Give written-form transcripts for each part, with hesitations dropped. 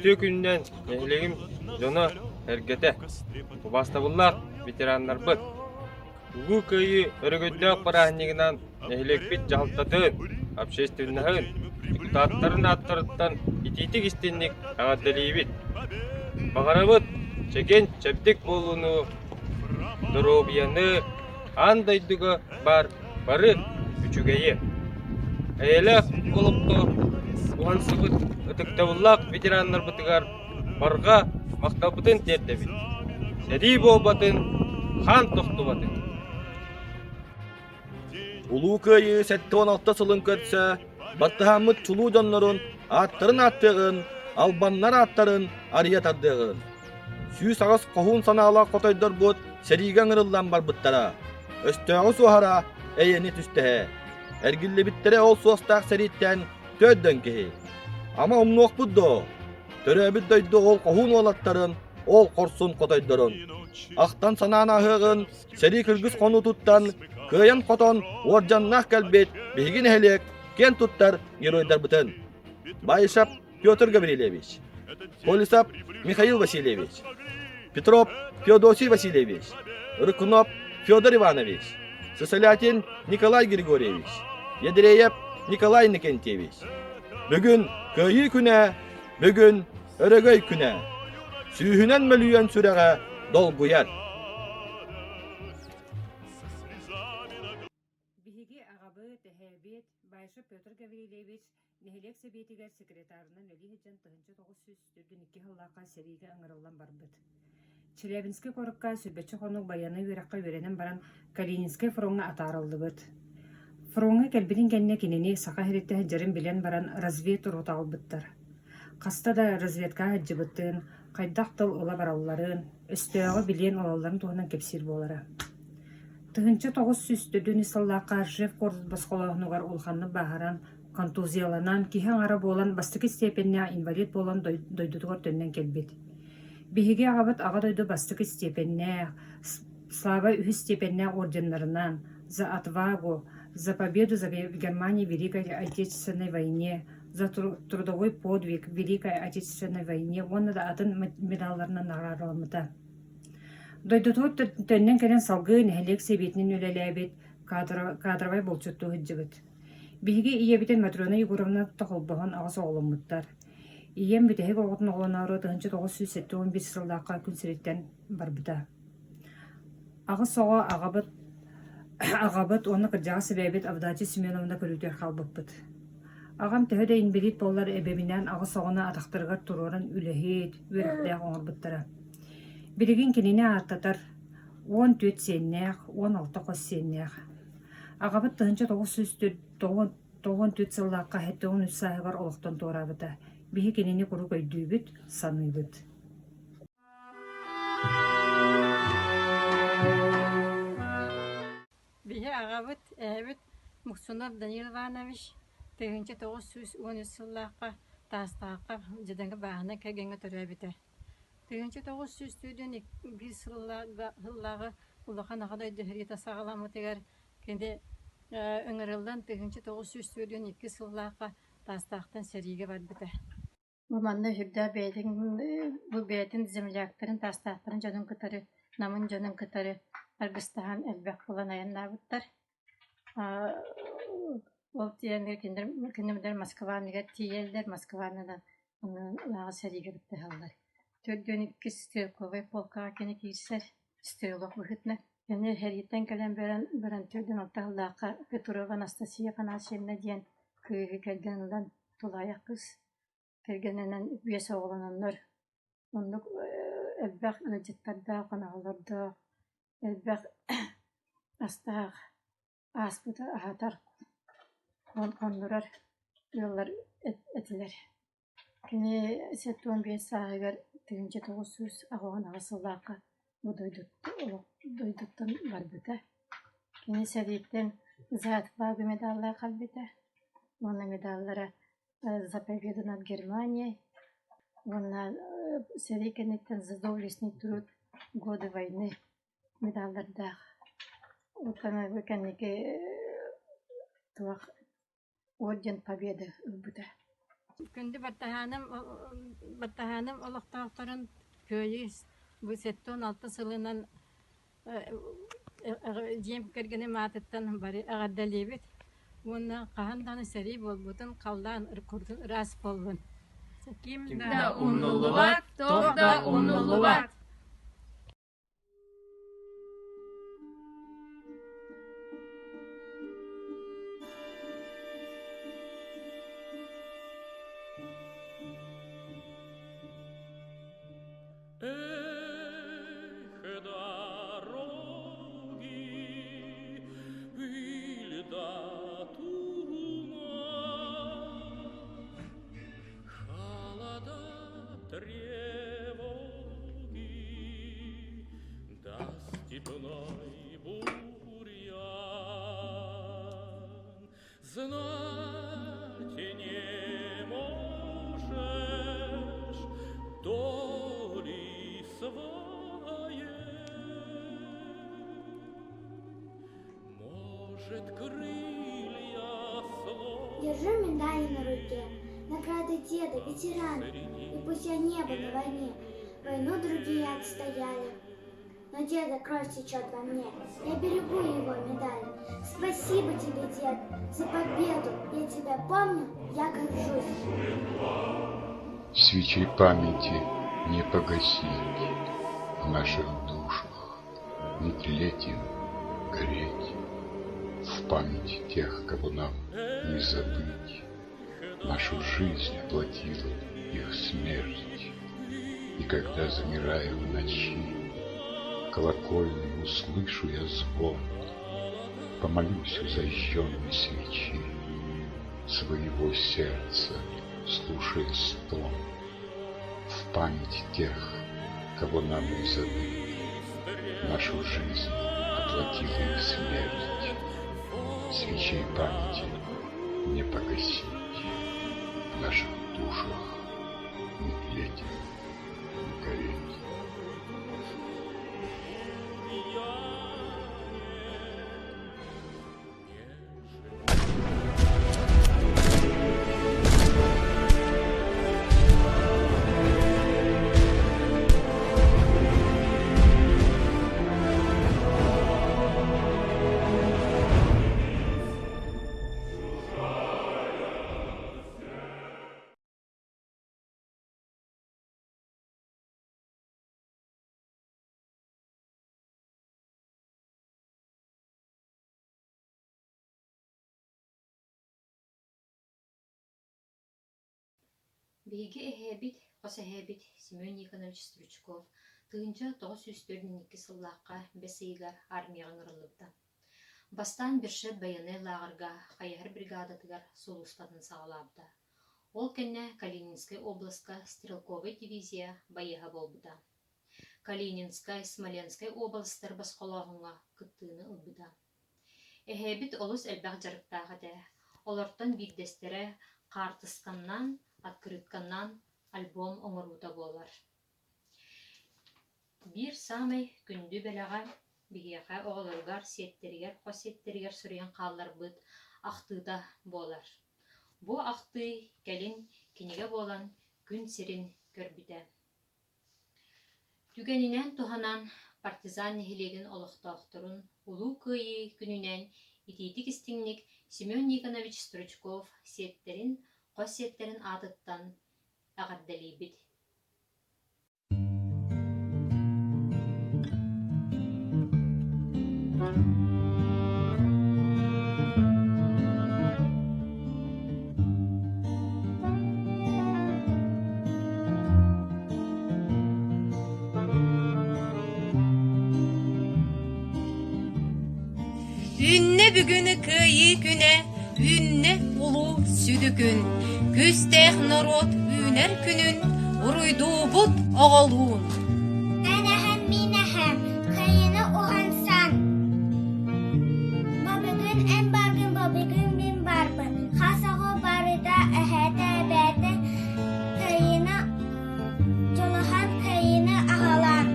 Үтүө күнүнэн нэһилиэгим дьоно-сэргэтэ, убаастабыллаах ветераннарбыт! Улуу Кыайыы өрөгөйдөөх бырааһынньыгынан нэһилиэкпит дьаһалтатын, общественноһын, депутаттарын ааттарыттан итиитик-истинник эҕэрдэлиибит! Баҕарабыт чэгиэн-чэбдик буолууну, доруобуйаны, аан дойдуга баар бары үчүгэйи, эйэлээх олоххо уһансыбыт ытыктабыллаах ветераннарбытыгар барҕа махталбытын тиэрдэбит. Сэрии буолбатын, хаан тохтубатын. Улуу Кыайыы 76 сылын көрсө баттаһаммыт чулуу дьоннорун ааттарын ааттыаҕын, албаннар ааттарын арыйа тардыаҕын. 108 хоһуун санаалаах хотойдорбут сэриигэ ыҥырыллан барбыттара. Өстөөҕү суоһара эйэни түстэһэ. Эргиллибиттэрэ ол суостаах сэрииттэн төрдөн киһи. Ама умнуохпут дуо? Төрөөбүт дойду ол хоһуун уолаттарын, ол хорсун хотойдорун. Ахтан санаан аһыаҕын, сэрии кыргыс хонуутуттан кыайан-хотон уордьаннаах кэлбит биһиги нэһилиэк киэн туттар геройдарбытын. Баишев Петр Гаврильевич, Колесов Михаил Васильевич, Петров Феодосий Васильевич, Рыкунов Федор Иванович, Сысолятин Николай Григорьевич, Ядреев Николай Иннокентьевич. Бүгүн Кыайыы күнэ, бүгүн Өрөгөй күнэ. Сүүһүнэн мөлүйүөн сүрэҕэ долгуйар. Биһиги аҕабыт, эһээбит Баишев Петр Гаврильевич нэһилиэк сэбиэтигэр секретарынан үлэлии сылдьан 1942 сыллаахха сэриигэ ыҥырыллан барбыт. Челябинскай куоракка сүүрбэччэ хонук байыаннай үөрэххэ үөрэнэн баран Калининскай фроҥҥа атаарыллыбыт. Фроҥҥа кэлбитин кэннэ кинини Саха сириттэн сылдьарын билэн баран разведрота ылбыттар. Хаста да разведкаҕа сылдьыбытын, хайдах тыл ыла баралларын, өстөөҕү билиэн ылалларын туһунан кэпсиир буолара. 1904 сыллаахха Ржев куорат босхолооһунугар улаханнык бааһыран, контузияланан, киһи аҥара буолан бастакы степеннээх инвалид буолан дойдутугар төннөн кэлбит. Биһиги аҕабыт Аҕа дойду бастакы степеннээх, Слава үһүс степеннээх орденнарынан «За отвагу», «За победу за Германию в Великой Отечественной войне», «За трудовой подвиг в Великой Отечественной войне» уонна да атын медалларынан наҕараадаламмыта. Дойдутугар төннөн кэлэн салгыы нэһилиэк сэбиэтинэн үлэлээбит, кадровай булчуттуу сылдьыбыт. Биһиги ийэбитин Матрена Егоровна холбоһон аҕыс оҕоломмуттар. Ийэм бүтэһик оҕотун оҕолоноору 1971 сыллаахха күн сириттэн барбыта. Аҕыс оҕо аҕабыт аҕабыт уонна кырдьаҕас эбээбит Авдотья Семеновна көрүүтүгэр хаалбыппыт. Аҕам төһө да инбэлиит буоллар эбэбинээн аҕыс оҕону атахтарыгар туруоран үлэһит, үөрэхтээх оҥорбуттара. Билигин кинини ааттатар 14 сиэннээх, 16 хос сиэннээх. Аҕабыт 1994 сыллаахха 73 сааһыгар олохтон туораабыта. Биһи кинини куруук өйдүүбүт, саныыбыт. Биһи аҕабыт, эһэбит Муксунов Данил Иванович 1913 сыллаахха Таастаахха дьадаҥы бааһынай кэргэҥҥэ төрөөбүтэ. 1921 сыллааҕы Улахан Аҕа дойду сэриитэ саҕаламмытыгар кини ыҥырыллан 1942 сыллаахха Таастаахтан сэриигэ барбыта. Бу манна сүрдээх бэйэтин бу бэйэтин земляктарын, таастаахтарын дьонун кытары, Намын дьонун кытары аргыстаһан элбэх буолан айаннаабыттар. Ол тиийэннэр кинилэр кинилэр Москва анныгар тиийэллэр, Москва аннынан лааҕыр сэриигэ кыттыһаллар. 42 стрелковай полкаҕа кини киирсэр, стрелок быһыытынан. Кини сэрииттэн кэлэн баран баран 46 сыллаахха Петрова Анастасия Афанасьевна диэн кыыһы кэргэн ылан тулаайах кыыс кэргэнинэн биэс оҕолононнор оннук элбэх ыалдьыттардаах, хоноһолордоох, элбэх астаах ааспыты аһатар, хоннорор ыаллар этилэр. Кини 75 сааһыгар 1998 сыллаахха бу дойдуттан барбыта. Кини сэрииттэн «За отвагу» медаллаах кэлбитэ уонна медаллара «За победу над Германией» уонна сэрии кэнниттэн «За доблестный труд годы войны» медаллардаах. Оттон кэнники туох Орден Победы ылбыта. Күндү баттаһааным, баттаһааным олохтоохторун Кыайыы бу 76 сылынан дьиэм кэргэним аатыттан бары эҕэрдэлиибит уонна хаһан даҕаны сэрии буолбутун халлаан курдук ыраас буоллун. Ким да умнуллубат, туох да умнуллубат. Эх, дороги, пыль да туман, Холода, тревоги, да степной бурьян. Знать не можешь доли своей. Может, крылья Держу медали на руке, награды деда, ветерана, и пусть я не был на войне, войну другие отстояли. Но деда кровь течет во мне, я берегу его медаль. Спасибо тебе, дед, за победу, я тебя помню, я горжусь. Свечей памяти не погасить в наших душах, не тлеть им, гореть в памяти тех, кого нам не забыть. Нашу жизнь оплатила их смерть. И когда, замирая в ночи, колокольный услышу я звон, Помолюсь у зажженной свечи, Своего сердца, слушая стон, В память тех, кого нам не забыть, Нашу жизнь оплатила их смерть. Свечей памяти не погасить, В наших душах не тлеть, не гореть. Биһиги эһээбит, хос эһээбит Семен Никонович Стручков 1942 сыллаахха бэс ыйыгар армияҕа ыҥырыллыбыта. Бастаан Бершет байыаннай лааҕырга хайыһар бригадатыгар сулууспатын саҕалаабыта. Ол кэннэ Калининскай обласка стрелковай дивизия байыаһа буолбута. Калининскай, Смоленскай уобаластар босхолооһуҥҥа кыттыыны ылбыта. Эһээбит олус элбэх дьарыктаах этэ. Олортон биирдэстэрэ хаартысканнан, открытканнан альбом оҥоруута буолар. Биир саамай күндү бэлэҕэ биһиэхэ оҕолоругар, сиэттэригэр, хос сиэттэригэр суруйан хаалларбыт ахтыыта буолар. Бу ахтыы кэлин кинигэ буолан күн сирин көрбүтэ. Түгэнинэн туһанан Партизан нэһилиэгин олохтоохторун Улуу Кыайыы күнүнэн итиитик-истиҥник Семен Никонович Стручков сиэттэрин, хос сиэттэрин аатыттан эҕэрдэлиибит! Үннэ бүгүн Кыайыы күнэ, үүннэ улуу сүдү күн. Күүстээх норуот үүнэр күнүн уруйдуубут оҕолуун. Эн эһэм мин эһэм, кыайыыны уһансан. Бабыгын эн баргын, бабыгын мин барбын. Хас оҕо барыта эһээтэ эбээтэ кыайыыны дьулуһан кыайыыны аҕалан.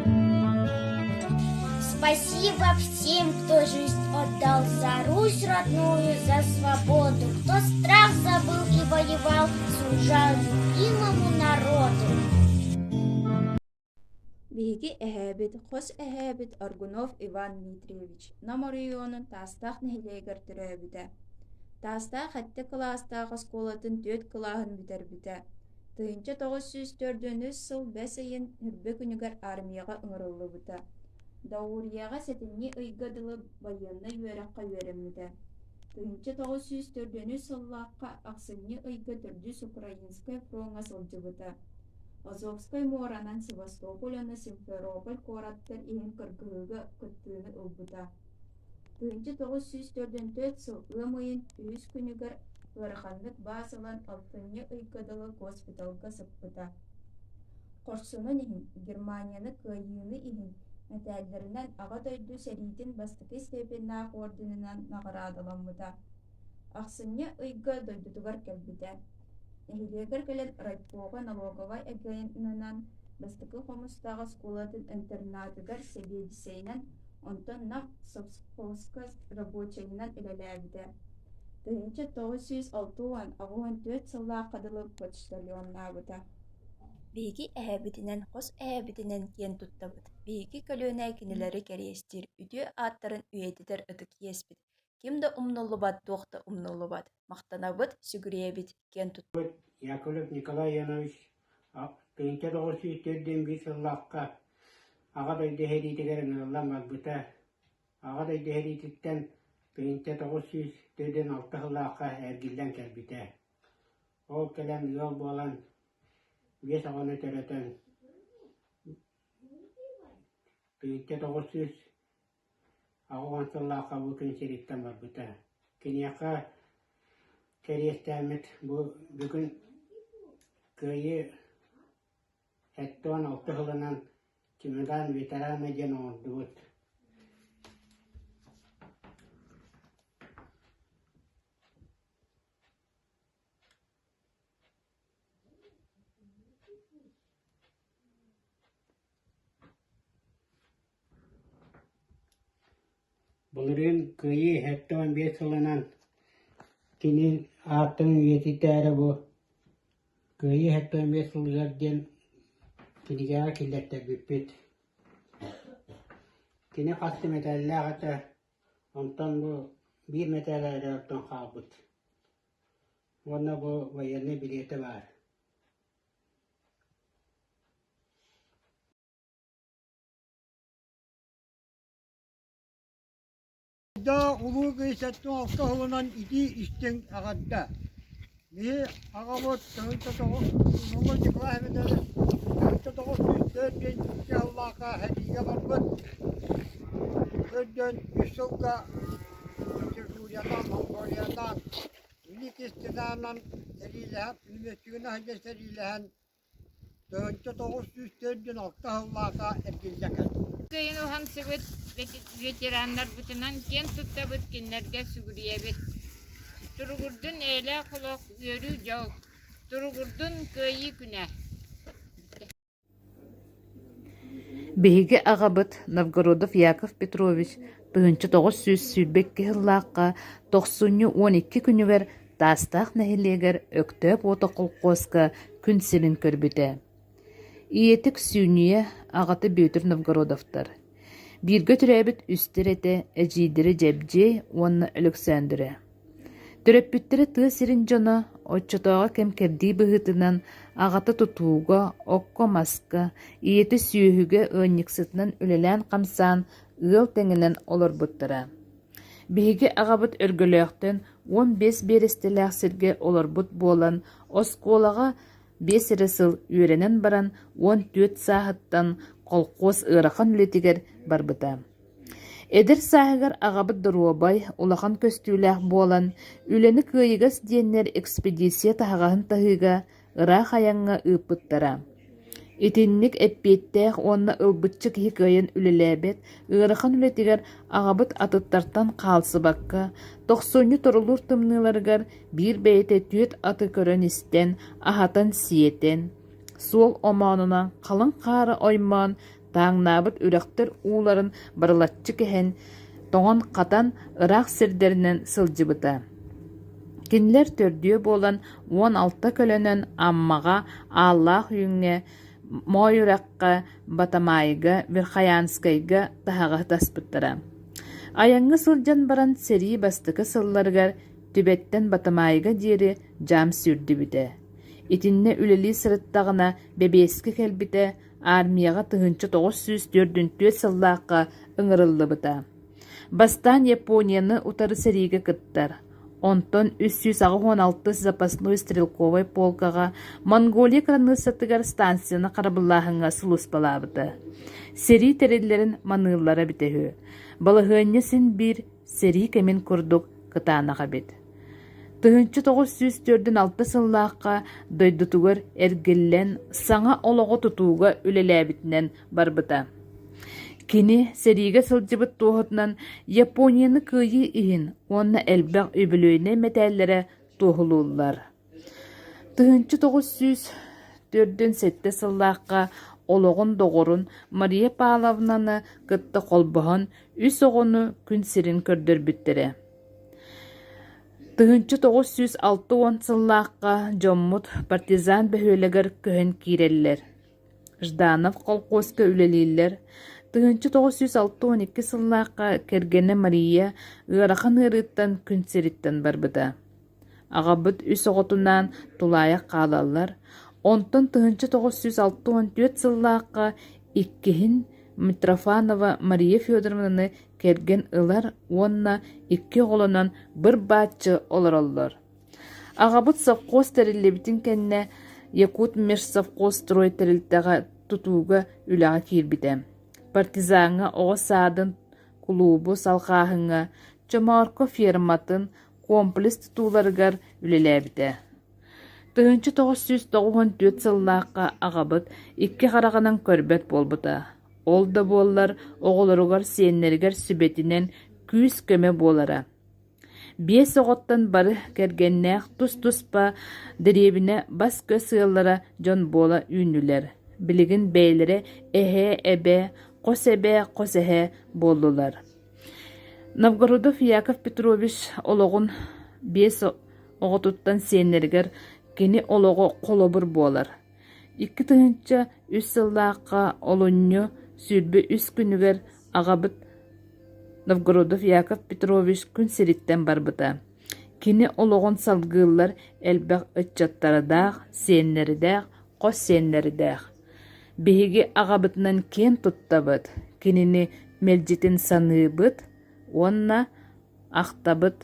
Спасибо всем, кто жизнь отдал за Русь родную, за свободу, кто страх за был и воевал, служа любимому народу. Биһиги эһээбит, хос эһээбит Аргунов Иван Дмитриевич Нам оройуонун Таастаах нэһилиэгэр төрөөбүтэ. Таастаах сэттэ кылаастаах оскуолатын түөрт кылааһын бүтэрбитэ. 1943 сыл бэс ыйын Ньурба күнүгэр армияҕа ыҥырыллыбыта. Даурияҕа сэтинньи ыйга дылы байыаннай үөрэххэ үөрэммитэ. 1943 сыллаахха ахсынньы ыйга төрдүс Украинскай фроҥҥа сылдьыбыта. Азовскай муоранан Севастополь уонна Симферополь куораттар иһин кыргыһыыга кыттыыны ылбыта. 1944 сыл ыам ыйын үһүс күнүгэр ыараханнык баас ылан алтынньы ыйга дылы госпиталга сыппыта. Хорсунун иһин, Германияны кыайыыны иһин мэтээллэринэн Аҕа дойду сэриитин бастакы степеннээх орденынан наҕараадаламмыта. Ахсынньы ыйга дойдутугар кэлбитэ. Нэһилиэгэр кэлэн райпоҕа налоговай агенынан Бастакы Хомустаах оскуолатын интернатыгар сэбиэдиссэйинэн, онтон Нам совхозка рабочайынан үлэлээбитэ. 1968 сыллаахха дылы почтальоннаабыта. Биһиги эһээбитинэн, хос эһээбитинэн киэн туттабыт. Биһиги көлүөнэ кинилэри кэриэстиир, үтүө ааттарын үйэтитэр ытык иэспит. Ким да умнуллубат, туох да умнуллубат. Махтанабыт, сүгүрүйэбит, киэн туттабыт. Яковлев Николай Иванович 1941 сыллаахха Аҕа дойду сэриитигэр ыҥырыллан барбыта. Аҕа дойду сэриититтэн 1946 сыллаахха эргиллэн кэлбитэ. Ол кэлэн ыал буолан биэс оҕону төрөтөн 1980 сыллаахха бу күн сириттэн барбыта. Киниэхэ кэриэстээммит бу бүгүн Кыайыы 76 сылынан чемодан ветерана диэн оҥордубут. Былырыын Кыайыы 75 сылынан кини аатын үйэтитээри бу Кыайыы 75 сылыгар диэн кинигэҕэ киллэртэрбиппит. Кини хас да мэтээллээх этэ, онтон бу биир мэтээлэ эрэ оттон хаалбыт. Уонна бу военнай билиэтэ баар. Улуу Кыыс 76 сылынан итии-истиҥ эҕэрдэ! Биһи аҕабыт 19 Улуу Николай Федорович 1942 сыллаахха сэриигэ барбыт. Төрдүөн үс сылга Манчжуриятаан, Монголиятаан, Великий Стенанан сэриилэһэн, пулеметчигынан сылдьан сэриилэһэн 1946 сыллаата эргиллэ кэлбит. Кыайын уһансыбыт ветераннарбытынан киэн туттабыт, кинилэргэ сүгүрүйэбит. Туругурдун эйэлээх олох, үөрүү-дьол! Туругурдун Кыайыы күнэ! Биһиги аҕабыт Новгородов Яков Петрович 1922 сыллаахха тохсунньу 12 күнүгэр Таастаах нэһилиэгэр Өктөөп уота колхуоска күн сирин көрбүтэ. Ийэтэ Ксүнүйэ, аҕата Бүөтүр Новгородовтар. Бииргэ төрөөбүт үстэр этэ, эдьиийдэрэ Дьэбдьиэй уонна Өлөксөөндүрэ. Төрөппүттэрэ тыа сирин дьоно, оччотооҕу кэм-кэрдии быһыытынан аҕата тутууга, окко-маска, ийэтэ сүөһүгэ ыанньыксытынан үлэлээн-хамсаан ыал тэҥинэн олорбуттара. Биһиги аҕабыт Өргөлөөхтөн 15 биэрэстэлээх сиргэ олорбут буолан, оскуолаҕа биэс эрэ сыл үөрэнэн баран 14 сааһыттан колхуос ыарахан үлэтигэр барбыта. Эдэр сааһыгар аҕабыт доруобай, улахан көстүүлээх буолан, үлэни кыайыгас диэннэр экспедиция таһаҕаһын таһыыга ыраах айаҥҥа ыыппыттара. Итинник эппиэттээх уонна ылбычча киһи кыайан үлэлээбэт ыарахан үлэтигэр аҕабыт атыттартан хаалсыбакка, тохсунньу торулуур тымныыларыгар биир бэйэтэ түөрт аты көрөн-истэн, аһатан-сиэтэн, суол омоонунан халыҥ хаары оймоон Тааҥнаабыт үрэхтэр ууларын барылаччы кэһэн, тоҥон-хатан ыраах сирдэринэн сылдьыбыта. Кинилэр төрдүө буолан 16 көлөнөн Аммаҕа, Ааллаах Үүҥҥэ, Моой үрэххэ, Батамаайга, Верхоянскайга таһаҕаһы таспыттара. Айаҥҥа сылдьан баран сэрии бастакы сылларыгар Түбэттэн Батамаайга диэри дьаам сүүрдүбүтэ. Итиннэ үлэлии сырыттаҕына бэбиэскэ кэлбитэ, армияҕа 1944 сыллаахха ыҥырыллыбыта. Бастаан Японияны утары сэриигэ кыттар, онтон 386 запасной стрелковай полкаҕа Монголия кыраныыссатыгар станцияны харабыллааһыҥҥа сулууспалаабыта. Сэрии тэриллэрин маныыллара эбитэ үһү. Балаһыанньа син биир сэрии кэмин курдук кытаанах эбит. 1946 сыллаахха дойдутугар эргиллэн саҥа олоҕу тутууга үлэлээбитинэн барбыта. Кини сэриигэ сылдьыбыт туоһутунан Японияны кыайыы иһин уонна элбэх үбүлүөйнэй мэтээллэрэ туоһулууллар. 1947 сыллаахха олоҕун доҕорун Мария Павловнаны кытта холбоһон үс оҕону күн сирин көрдөрбүттэрэ. 1960 сыллаахха дьоммут Партизан бөһүөлэгэр көһөн киирэллэр. Жданов колхуоска үлэлииллэр. 1962 сыллаахха кэргэнэ Мария ыарахан ыарыыттан күн сириттэн барбыта. Аҕабыт үс оҕотунаан тулаайах хаалаллар, онтон 1964 сыллаахха иккиһин Митрофанова Мария Федоровнаны кэргэн ылар уонна икки оҕолонон быр-бааччы олороллор. Аҕабыт совхоз тэриллибитин кэннэ Якутмежсовхозстрой тэрилтэҕэ тутууга үлэҕэ киирбитэ. Партизаҥҥа оҕо саадын, кулуубу салҕааһыҥҥа, Чомоорко ферматын, комплекс тутууларыгар үлэлээбитэ. 1994 сыллаахха аҕабыт икки хараҕынан көрбөт буолбута. Ол да буоллар оҕолоругар, сиэннэригэр сүбэтинэн күүс-көмө буолара. Биэс оҕоттон бары кэргэннээх тус-туспа дэриэбинэ бас-көс ыаллара дьон буола үүннүлэр. Билигин бэйэлэрэ эһээ, эбээ, хос эбээ, хос эһээ буоллулар. Новгородов Яков Петрович олоҕун биэс оҕотуттан сиэннэригэр кини олоҕо холобур буолар. 2003 сыллаахха олунньу 23 күнүгэр аҕабыт Новгородов Яков Петрович күн сириттэн барбыта. Кини олоҕун салгыыллар элбэх ыччаттардаах, сиэннэрдээх, хос сиэннэрдээх. Биһиги аҕабытынан киэн туттабыт, кинини мэлдьитин саныыбыт уонна ахтабыт.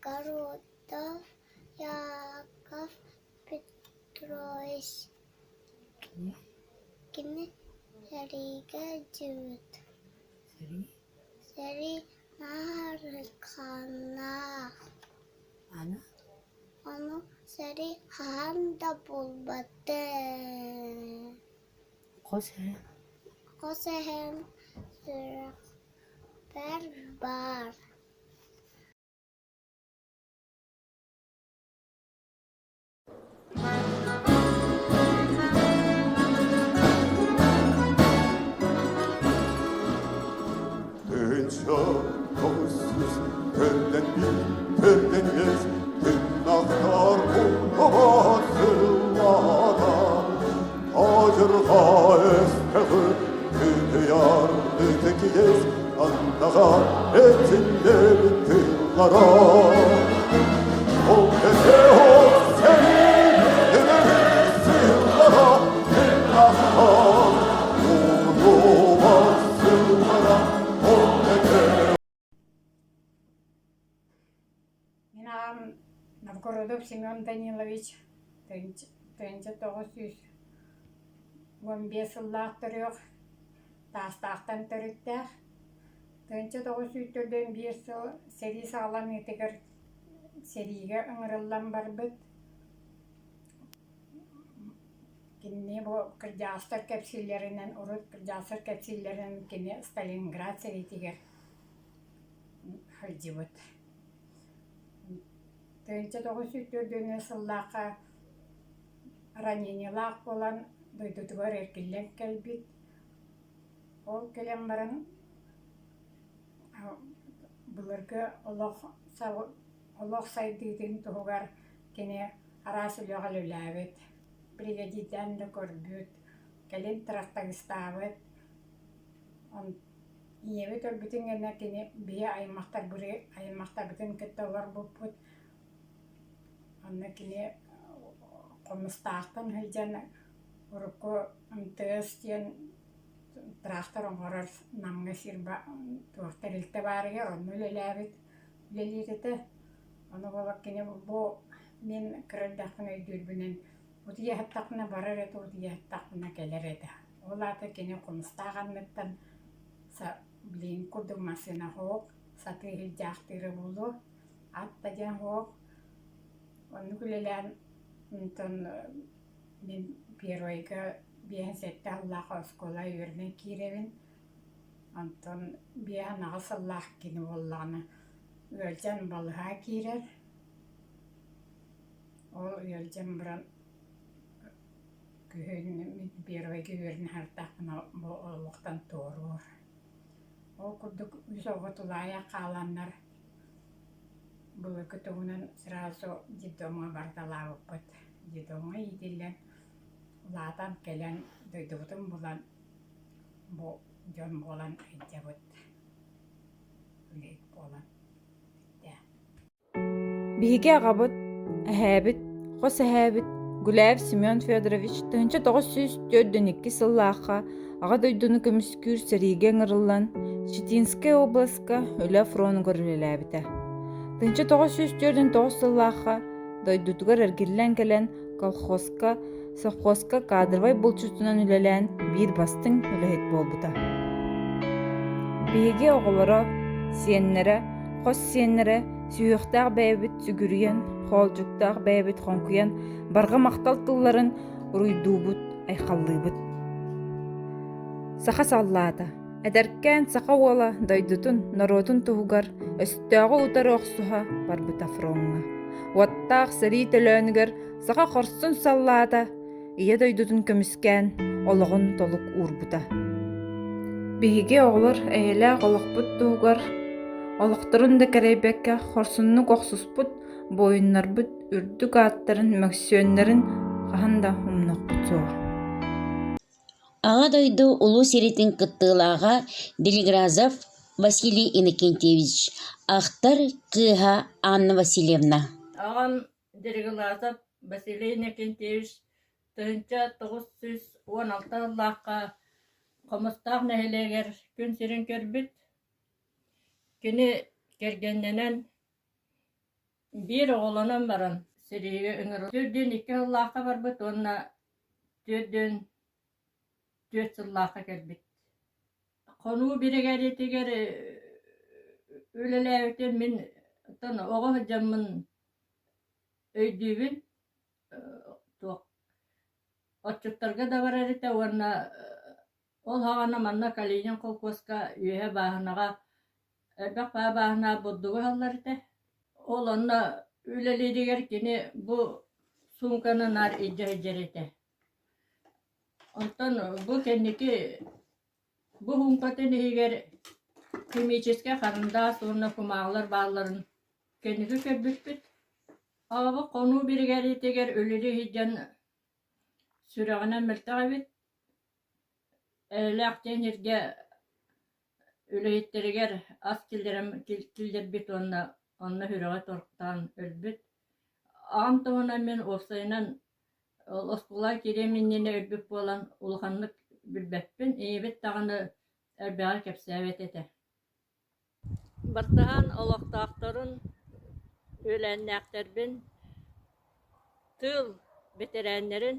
Городов Яков Петрович Кини сэриигэ дьиэбит Сэрии маарыкхааннаах Ону сэрии хаһан да буолбатын Хос эһэм сүрэхпэр баар Тыһыынча тоҕус сүүс төрдөн биир, төрдөн үс, тыыннаахтар. Знамяҕа этиллибит тыллара. Ол сэрии сыллара мин умнубат сыллара ол Мин аҕам Новгородов Семен Данилович 1915 сыллаах төрүөх, Таастаахтан төрүттээх. 1941 сыл сэрии саҕаланыытыгар сэриигэ ыҥырыллан барбыт. Кинини бу кырдьаҕастар кэпсииллэринэн, урут кырдьаҕастар кэпсииллэринэн кини Сталинград сэриитигэр сылдьыбыт. 1944 сыллаахха ранениелаах буолан дойдутугар эргиллэн кэлбит. Ол кэлэн баран былыргы олох олох сайдыытын туһугар кини араас үлэҕэ үлэлээбит, биригэдьиирдээн да көрбүт, кэлин трактористаабыт. Ийэбит өлбүтүн кэннэ кини биһи аймахтарбытын кытта олорбуппут. Онно кини Хомустаахтан сылдьан урукку МТС диэн трактор оҥорор Намҥа сир туох тэрилтэ баарыгар онно үлэлээбит үлэлиир этэ. Ону буолар кини бу мин кыра эрдэхпинэ өйдүүрбүнэн утуйа сыттахпына барар этэ, утуйа сыттахпына кэлэр этэ. Ол аата кини Хомустаах анныттан билигин курдук массыына суох, сатыы сылдьаахтыыра буолуо, ат да диэн суох. Оннук үлэлээн онтон мин первойга 57 сыллаах оскуола үөрэнэн киирэбин. Онтон 58 сыллаах кини буоллаҕына ыалдьан балыһаа киирэр. Ол ыалдьан баран Күһүн мин первойга үөрэнэ сырыттахпына бу олохтон туоруур. Ол курдук үс оҕо тулаайах хааланнар былыргы туһунан сразу детдомҥа барталаабыппыт. Детдомҥа иитиллэн, улаатан кэлэн дойдубутун булан бу дьон буолан сылдьабыт, үлэһит буолан бүттэ. Биһиги аҕабыт, эһээбит, хос эһээбит Гуляев Семен Федорович 1942 сыллаахха Аҕа дойдуну көмүскүүр сэриигэ ыҥырыллан Читинскэй обласка үлэ фронугар үлэлээбитэ. 1949 сыллаахха дойдутугар эргиллэн кэлэн колхозка, совхозка кадровай булчутунан үлэлээн биир бастыҥ үлэһит буолбута. Биһиги оҕолоро, сиэннэрэ, хос сиэннэрэ сүһүөхтээх бэйэбит сүгүрүйэн, хоолдьуктаах бэйэбит хоҥкуйан барҕа махтал тылларын уруйдуубут, айхаллыыбыт. Саха саллаата Эдэркээн саха уола дойдутун, норуотун туһугар өстөөҕү утары охсуһа барбыта фроҥҥа. Уоттаах сэрии төлөөнүгэр саха хорсун саллаата Ийэ дойдутун көмүскээн олоҕун толук уурбута. Биһиги оҕолор эйэлээх олохпут туһугар олохторун да кэрэйбэккэ хорсуннук охсуспут буойуннарбыт үрдүк ааттарын, мөксүөннэрин хаһан да умнуохпут суоҕа. Аҕа дойду Улуу сэриитин кыттыылааҕа Делигразов Василий Иннокентьевич, ахтар кыыһа Анна Васильевна. Аҕам Дериглазов Василий Иннокентьевич 1916 сыллаахха Хомустаах нэһилиэгэр күн сирин көрбүт. Кини кэргэннэнэн биир оҕолонон баран сэриигэ ыҥырыллан 42 сыллаахха барбыт уонна 44 сыллаахха кэлбит. Хонуу биригээдэтигэр үлэлээбитим мин оттон оҕо сылдьаммын өйдүүбүн туох отчуттарга да барар этэ уонна ол саҕана манна Калинин холкуоска үөһэ бааһынаҕа элбэх бааһына бурдугу ыһаллар этэ. Ол онно үлэлииригэр кини бу суумканы наар илдьэ сылдьар этэ. Онтон бу кэнники бу суумкатын иһигэр химическэй харандаас уонна кумааҕылар баалларын кэнники көрбүппүт. Аҕабыт хонуу биригээдэтигэр үлэлии сылдьан сүрэҕинэн мөлтөх эбит. Эйэлээх диэн сиргэ. үлэһиттэригэр ас киллэрэн киллэрбит уонна онно сүрэҕэ торктоон өлбүт. Аҕам туһунан мин уопсайынан ол оскуолаҕа киириэм иннинэ өлбүт буолан улаханнык билбэппин, ийэбит даҕаны элбэҕи кэпсээбэт этэ. Бартыһаан олохтоохторун, үөлээннээхтэрбин, тыыл бэтэрээннэрин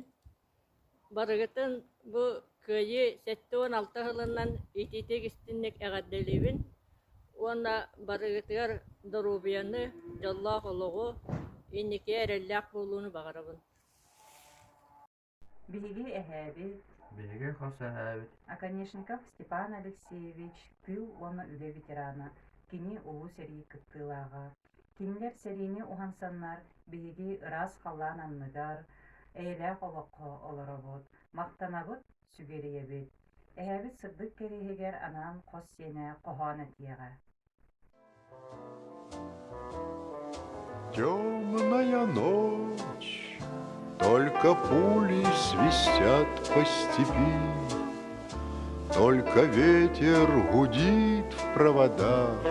барыгытын бу Кыайыы 76 сылынан итиитик истиҥник эҕэрдэлиибин уонна барыгытыгар доруобуйаны, дьоллоох олоҕу, инники эрэллээх буолууну баҕарабын. Биһиги эһээбит Биһиги хос эһээбит Оконешников Степан Алексеевич тыыл уонна үлэ ветерана, кини Улуу сэрии кыттыылааҕа. Кинилэр сэриини уһансаннар биһиги ыраас халлаан анныгар, эйэлээх олоххо олоробут, махтанабыт, сүгүрүйэбит. Эһээбит сырдык кэриэһигэр анаан хос сиэнэ хоһоон этиэҕэ. Темная ночь, только пули свистят по степи, Только ветер гудит в проводах,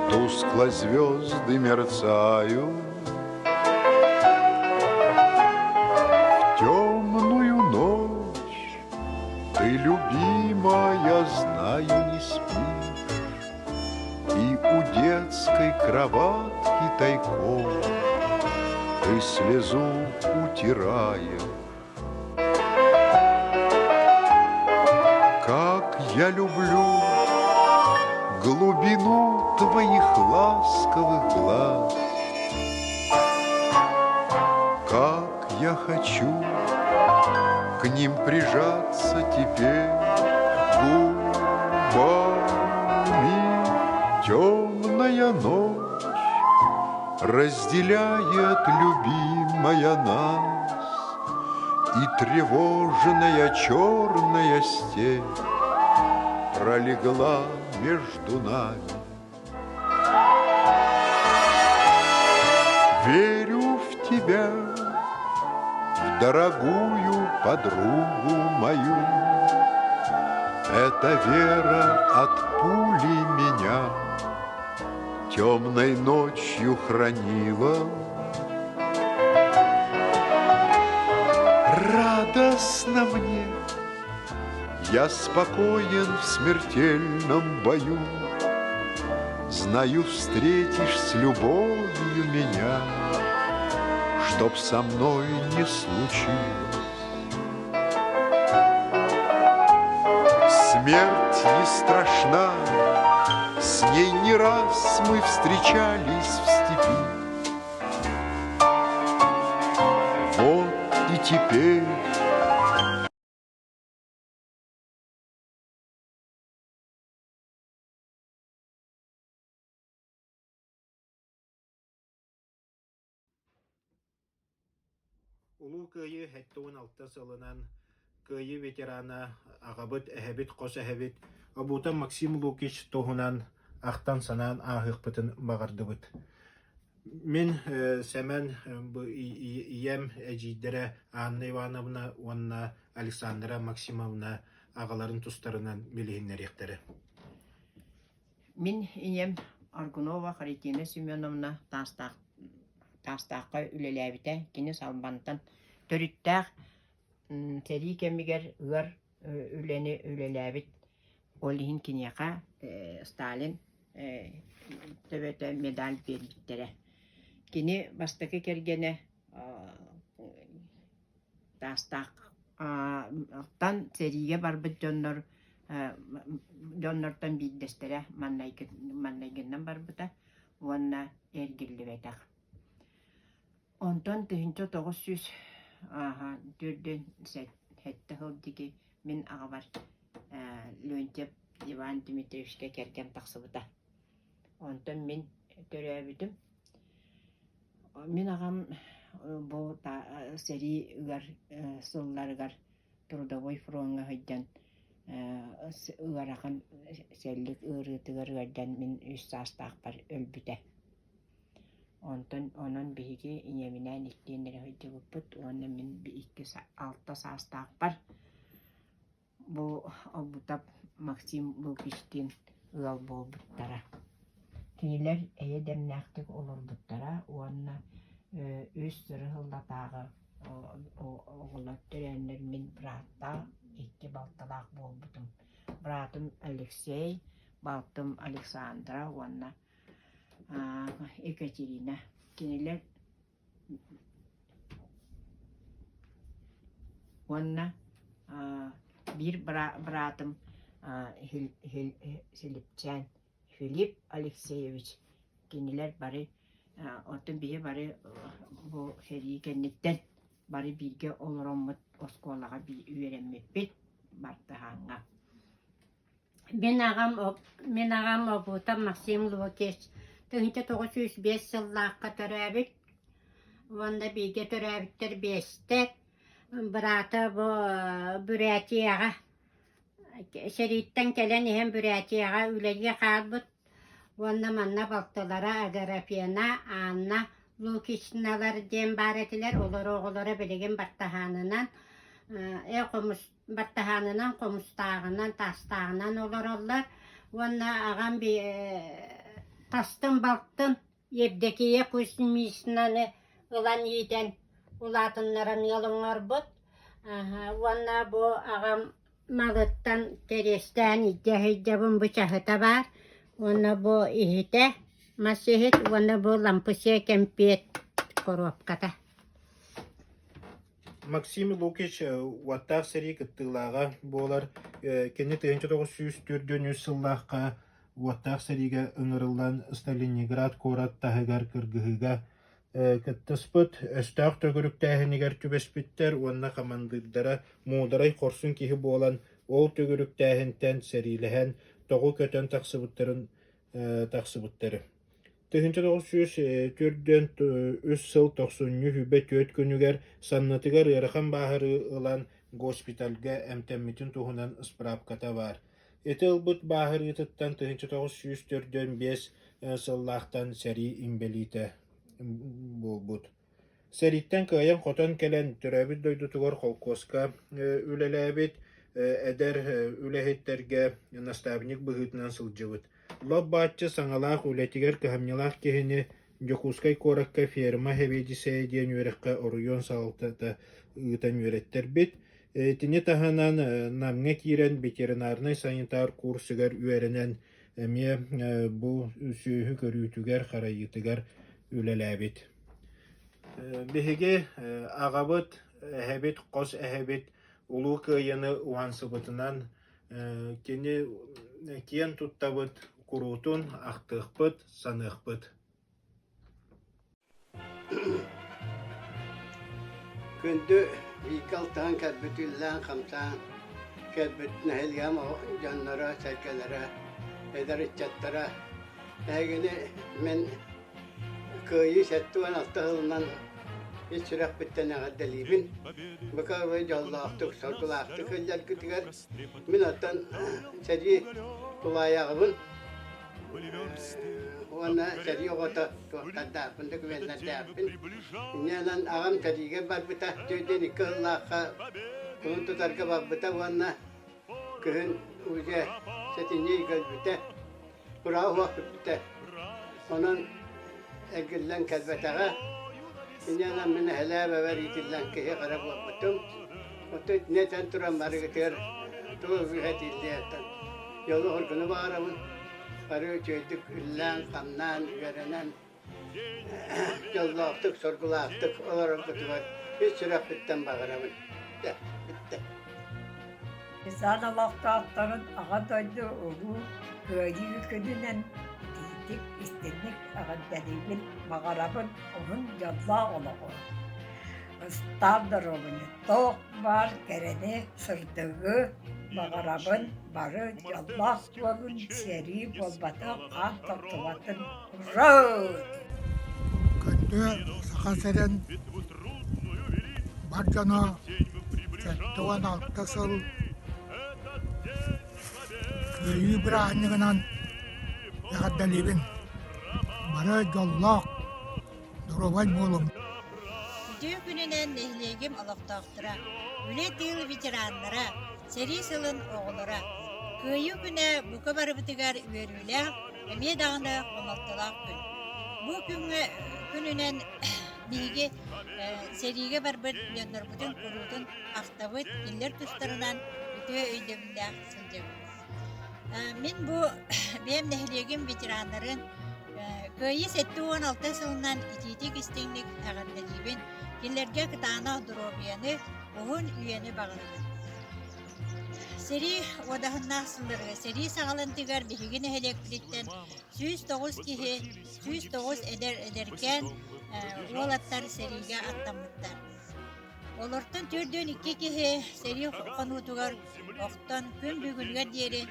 Тускло звезды мерцают. В темную ночь ты, любимая, знаю, не спишь, И у детской кроватки тайком Ты слезу утираешь. Как я люблю глубину твоих ласковых глаз, Как я хочу к ним прижаться теперь губами. Темная ночь разделяет любимая нас, И тревожная черная степь пролегла между нами. Верю в тебя, в дорогую подругу мою. Эта вера от пули меня темной ночью хранила. Радостно мне, я спокоен в смертельном бою. Знаю, встретишь с любовью меня, Чтоб со мной не случилось. Смерть не страшна, с ней не раз мы встречались в степи. Вот и теперь Улуу Кыайыы 76 сылынан Кыайыы ветерана аҕабыт, эһэбит, хос эһэбит Обута Максим Лукич туһунан ахтан-санаан ааһыахпытын баҕардыбыт. Мин Сэмэн ийэм эдьиийдэрэ Анна Ивановна уонна Александра Максимовна аҕаларын тустарынан билиһиннэриэхтэрэ. Мин ийэм Аргунова Харитина Семеновна Таастаах Таастаахха үлэлээбитэ. Кини Салбантан төрүттээх сэрии кэмигэр ыар үлэни үлэлээбит. Ол иһин киниэхэ Сталин төбөтө медаль биэрбиттэрэ. Кини бастакы кэргэнэ Таастаахтан сэриигэ барбыт дьоннор дьоннортон биирдэстэрэ маннайгыннан барбыта уонна эргиллибэтэх. Онтон 1900 төрдүн сэттэ сыл диэки мин аҕабар Леонтьев Иван Дмитриевичка кэргэн тахсыбыта. Онтон мин төрөөбүтүм. Мин аҕам бу сэрии ыар сылларыгар трудовой фроҥҥа сылдьан ыарахан сэллик ыарыытыгар ыалдьан мин үс саастаахпар өлбүтэ. Онтон онон биһиги ийэбинээн иккиэн эрэ сылдьыбыппыт уонна мин икки алта саастаахпар бу Обутап Максим Лукичтыын ыал буолбуттара. Кинилэр эйэ дэмнээхтик олорбуттара уонна үс сыры сыллатааҕы оҕолор төрөөннөр мин бырааттаах, икки балталаах буолбутум. Быраатым Алексей, балтым Александра уонна Екатерина. Кинилэр Уонна биир быраатым Силипчээн Филипп Алексеевич кинилэр бары оттон биһи бары бу сэрии кэнниттэн бары бииргэ олороммут оскуолаҕа үөрэммиппит Бартыһааҥҥа. Мин аҕам мин аҕам Обута Максим Лукич 1905 сыллаахха төрөөбүт уонна бииргэ төрөөбүттэр биэстэр. Быраата бу Бурятияҕа сэрииттэн кэлэн иһэн Бурятияҕа үлэлии хаалбыт уонна манна балтылара Аграфена, Анна Лукичналар диэн баар этилэр. Олор оҕолоро билигин бартаһаанынан э хомус баттаһаанынан, хомустааҕынан, таастааҕынан олороллор уонна аҕам тастын балтын Евдокия Кузьмичнаны ылан иитэн улаатыннаран ыал оҥорбут уонна бу аҕам малыттан кэриэстээн илдьэ сылдьабын бу чаһыта баар уонна бу иһитэ мас иһит уонна бу лампысыа кэмпиэт коробката. Максим Лукич уоттаах сэрии кыттыылааҕа буолар. Кини 1943 сыллаахха уоттаах сэриигэ ыҥырыллан Сталининград куорат таһыгар кыргыһыыга кыттыспыт, өстөөх төгүрүктээһинигэр түбэспиттэр уонна хамандыырдара муударай хорсун киһи буолан, ол төгүрүктээһинтэн сэриилэһэн тоҕу көтөн тахсыбыттарын тахсыбыттары. 1943 сыл тохсунньу сүүрбэ түөрт күнүгэр саннытыгар ыарахан бааһырыы ылан госпитальга эмтэммитин туһунан ыспыраапката баар. Ити ылбыт бааһырыытыттан 1945 сыллаахтан сэрии инбэлиитэ буолбут. Сэрииттэн кыайан-хотон кэлэн, төрөөбүт дойдутугар холкуоска үлэлээбит, эдэр үлэһиттэргэ наставник быһыытынан сылдьыбыт. Лоп-бааччы саҥалаах үлэтигэр кыһамньылаах киһини Дьокуускай куоракка ферма сэбиэдиссэйэ диэн үөрэххэ оройуон салалтата ыытан үөрэттэрбит. Итини таһынан Намҥа киирэн ветеринарнай-санитар курсугар үөрэнэн эмиэ бу сүөһү көрүүтүгэр-харайыытыгар үлэлээбит. Биһиги аҕабыт, эһэбит, хос эһэбит Улуу Кыайыыны уһансыбытынан кини киэн туттабыт, куруутун ахтыахпыт, саныахпыт. Күндү бииргэ алтыһан кэлбит үлэлээн-хамсаан кэлбит нэһилиэгим дьонноро, сэргэлэрэ, эдэр ыччаттара эһигини мин Кыайыы 76 сылынан ис сүрэхпиттэн эҕэрдэлиибин. Быка дьоллоохтук, соргулаахтык сылдьаргытыгар мин оттон сэрии тулаайаҕыбын уонна сэрии оҕото туохтардаахпын, документардаахпын. Инньэ аҕам сэриигэ барбыта, төрдүөн икки сыллаахха кулун тутарга барбыта уонна күһүн уже сэтинньи ыйга өлбүтэ. Курааҕа суох бүппүтэ. Онон эргиллэн кэлбэтэҕэ. Инньэ мин эһэлээбэбэр иитиллэн киһи хара буолбутум. Оттон итини этэн туран барыгытыгар тугу үһэтииллиэттэн дьолу-соргуну баҕарабын. Бары үчүгэйдик үлэлээн-хамнаан, үөрэнэн дьоллоохтук, соргулаахтык олороргутугар ис сүрэхпиттэн баҕарабын. Дьэ, бүттэ. Сан олохтоохторун Аҕа дойду Улуу Кыайыы күнүнэн итиитик, истиҥник эҕэрдэлиибин, баҕарабын уһун дьоллоох олоҕу, ыстаал доруобуйаны, туох баар кэрэни, сырдыгы баҕарабын, бары дьоллоох буолун, сэрии буолбатын, хаан тохтубатын Күндү Саха сирин бар дьоно 76 сыл Кыайыы бырааһынньыгынан эҕэрдэлиибин! Бары дьоллоох, доруобай буолуҥ! Үтүө күнүнэн нэһилиэгим олохтоохторо, үлэ-тыыл ветераннара, сэрии сылын оҕолоро! Кыайыы күнэ бука барыбытыгар үөрүүлээх, эмиэ даҕаны хомолтолоох күн. Бу күҥҥэ күнүнэн биһиги сэриигэ барбыт дьоннорбутун куруутун ахтабыт, кинилэр тустарынан үтүө өйдөбүллээх сылдьабыт. Мин бу бэйэм нэһилиэгим ветераннарын Кыайыы 76 сылынан итиитик-истиҥник эҕэрдэлиибин, кинилэргэ кытаанах доруобуйаны, уһун үйэни баҕарабын. Сэрии уодаһыннаах сылларыгар сэрии саҕалантыгар биһиги нэһилиэкпититтэн 109 киһи, 109 эдэр эдэркээн уолаттар сэриигэ аттаммыттар. Олортон 42 киһи сэрии хонуутугар охтон күн бүгүнүгэр диэри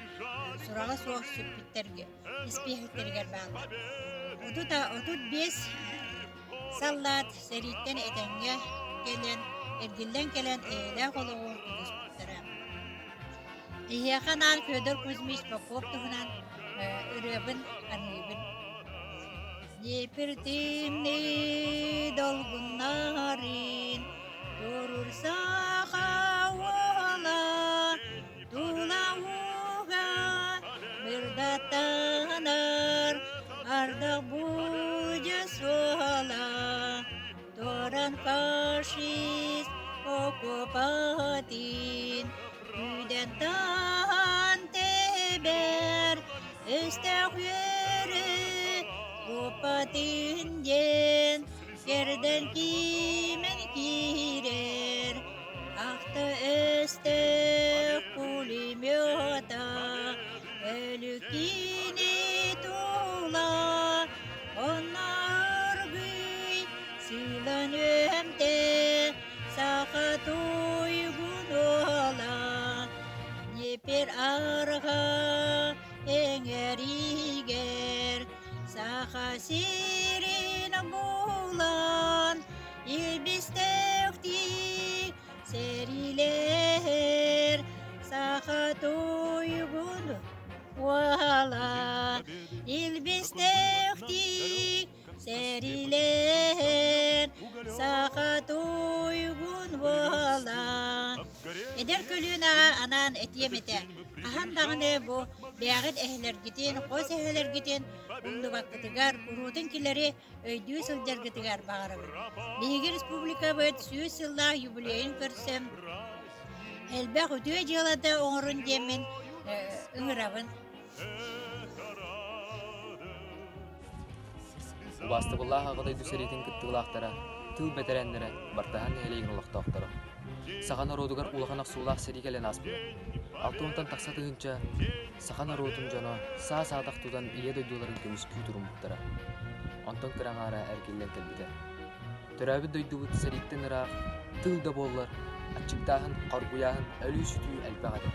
сураҕа суох сүппүттэргэ испииһэктэригэр бааллар. 35 саллаат сэрииттэн этэҥҥэ кэлэн, эргиллэн кэлэн эйэлээх олоҕу тутуспуттара. Эһиэхэ анаан Федор Кузьмич Попов туһунан ырыабын аныыбын. Днепртимный долгуннарын турur саха уола тула ууга мырдатанар ардах будьа суола Туран фашист оккупатын күүдэн таһан тэбэр өстөөх үөрү куппатын диэн кэрдэн киимэн киирэр ахта өстөөх пулемета өлүккини тула онно аргый сыылан үөмтэ саха туйгун уола Днепр арҕаа эҥэригэр Саха сирин булан илбистээхтии сэриилэһэр Саха туйгун уола илбистээхтии сэриилэһэр Саха туйгун уола Эдэр көлүөнэҕэ анаан этиэм этэ, хаһан даҕаны бу бэйэҕит эһэлэргитин, хос эһэлэргитин умнубаккытыгар, куруутун килэри өйдүү сылдьаргытыгар баҕарабын. Биһиги республикабыт 100 сыллаах юбилейын көрсөн элбэх үтүө дьыалата оҥорун диэммин ыҥырабын. Убаастабыллаах Аҕа дойду сэриитин кыттыылаахтара, тыыл бэтэрээннэрэ, Бартаһан нэһилиэгин олохтоохторо. Саха норуотугар улахан охсуулаах сэрии кэлэн ааспыта. 60 тахса тыһыынча саха норуотун дьоно саа-саадах тутан Ийэ дойдуларын көмүскүү туруммуттара. Онтон кыра аҥаара эргиллэн кэлбитэ. Төрөөбүт дойдубут сэрииттэн ыраах, тыыл да буоллар, аччыктааһын, хоргуйааһын, өлүү-сүтүү элбэх этэ.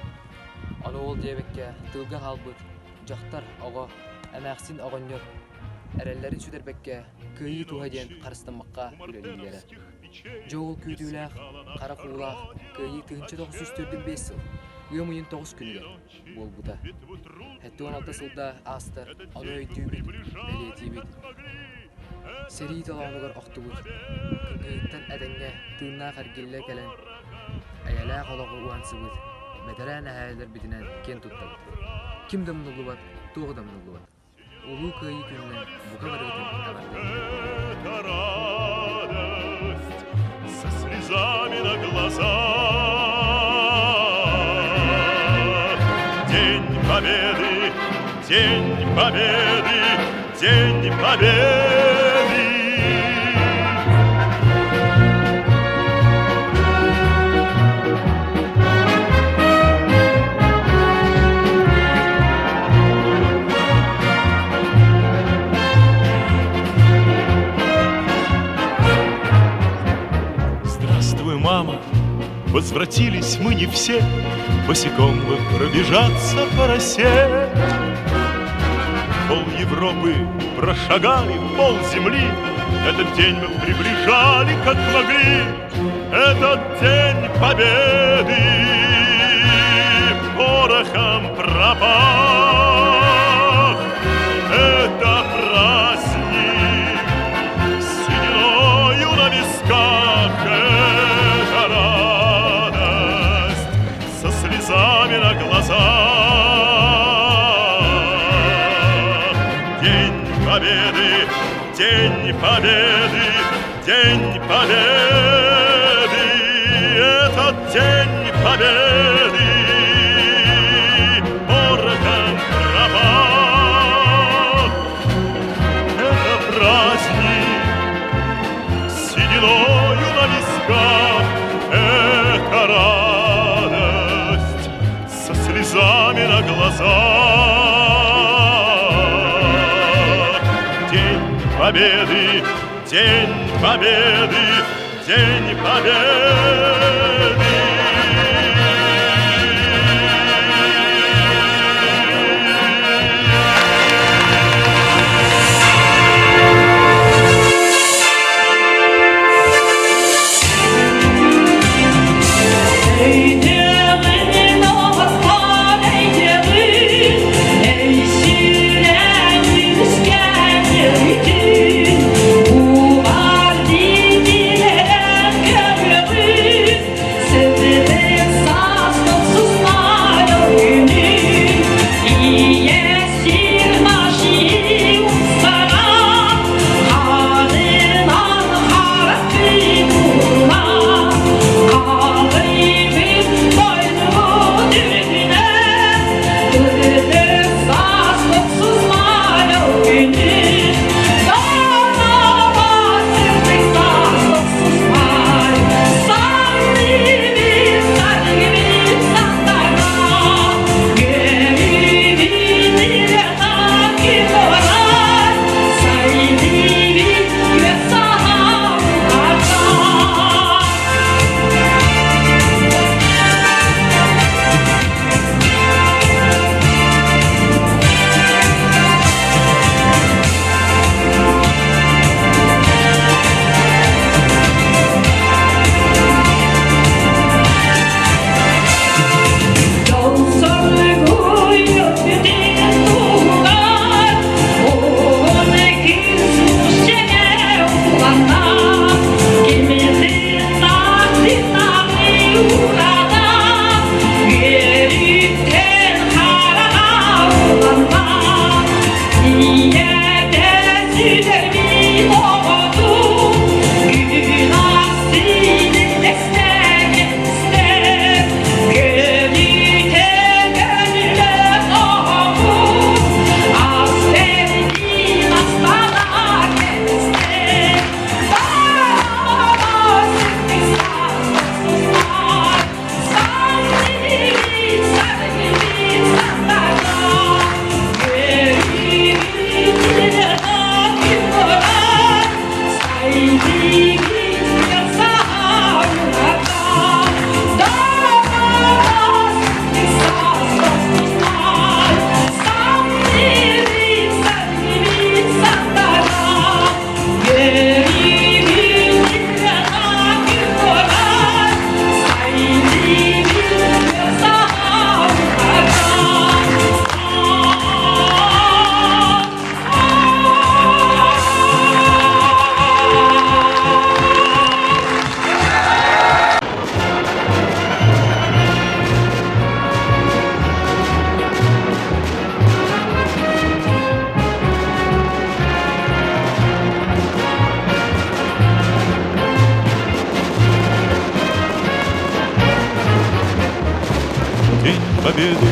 Ону ол диэбэккэ, тыылга хаалбыт дьахтар, оҕо, эмээхсин, оҕонньор эрэллэрин сүтэрбэккэ, кыайыы туһа диэн харыстаммакка үлэлииллэрэ. Дьэ ол күүтүүлээх, хара куулаах Кыайыы 1945 сыл ыам ыйын 9 күнүгэр буолбута. 76 сылда аастар, ону өйдүүбүт, бэлиэтиибит. Сэрии толоонугар охтубут, кыһыыттан этэҥҥэ тыыннаах эргиллэ кэлэн, эйэлээх олоҕу уһансыбыт бэтэрээн эһээлэрбитинэн киэн туттабыт. Ким да умнуллубат, туох да умнуллубат. Улуу Кыайыы күнүнэн бука барыгытын эҕэрдэлиибин! Это радость со слезами на глазах. День Победы, День Победы, День Победы! Здравствуй, мама, возвратились мы не все, Босиком бы пробежаться по росе. Пол Европы прошагали, пол земли, Этот день мы приближали, как могли, Этот день победы порохом пропах. Это праздник с сединою на висках, Это радость со слезами на глазах. День Победы, День Победы, этот День Победы порохом пропах. Это праздник с сединою на висках, это радость со слезами на глазах. День Победы, День Победы, День Победы! День Победы,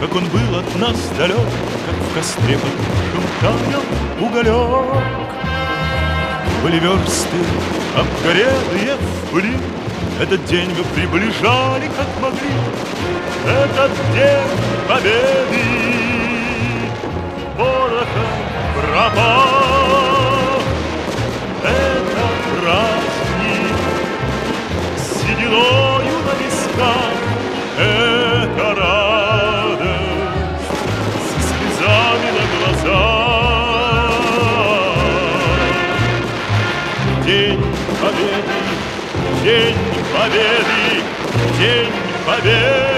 как он был от нас далек, Как в костре потухшем таял уголек. Были версты, обгорелые в пыли, Этот день мы приближали, как могли. Этот день Победы порохом пропах. Это праздник с сединою на висках, Это радость со слезами на глазах. День Победы, День Победы, День Победы!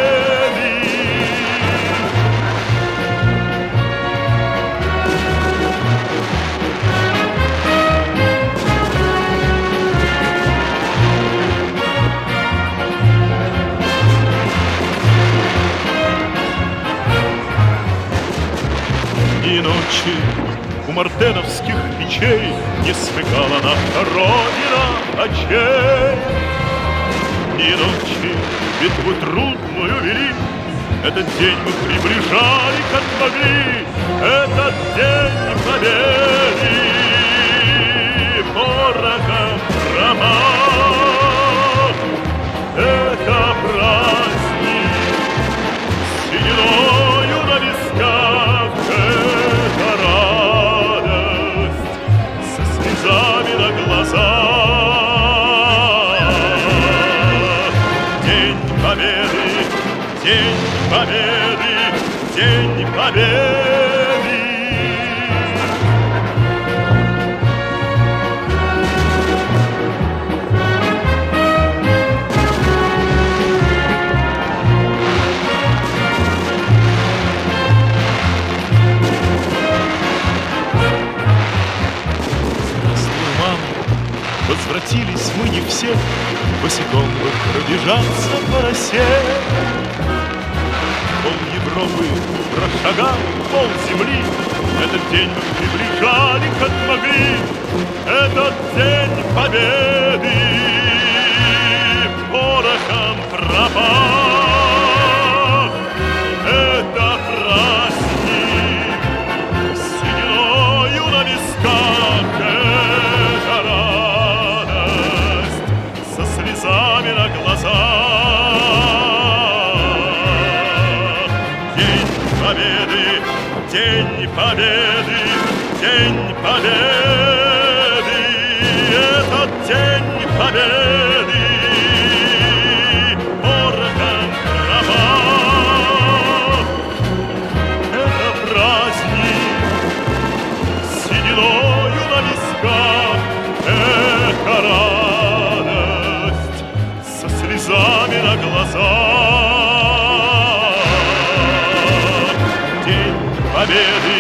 Дни и ночи. мартеновских печей Не смыкала наша Родина очей. И ночи битву трудную вели, Этот день мы приближали, как могли, Этот день победы порохом пропах. Это праздник с сединою на висках, Это радость со слезами на глазах. День Победы, День Победы, День Победы! Здравствуй, мама! Возвратились мы не все, Босиком бы пробежаться по росе. Пол Европы прошагал, пол земли, Этот день мы приближали, как могли, Этот день победы порохом пропах. Это праздник с сединою на висках, Это радость со слезами на глазах. День Победы, День Победы, День Победы, этот День Победы порохом пропах. Это праздник с сединою на висках, Это радость со слезами на глазах. День Победы,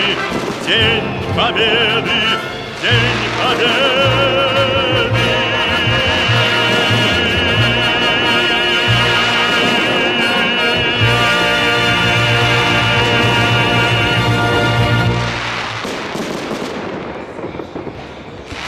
День Победы, День Победы!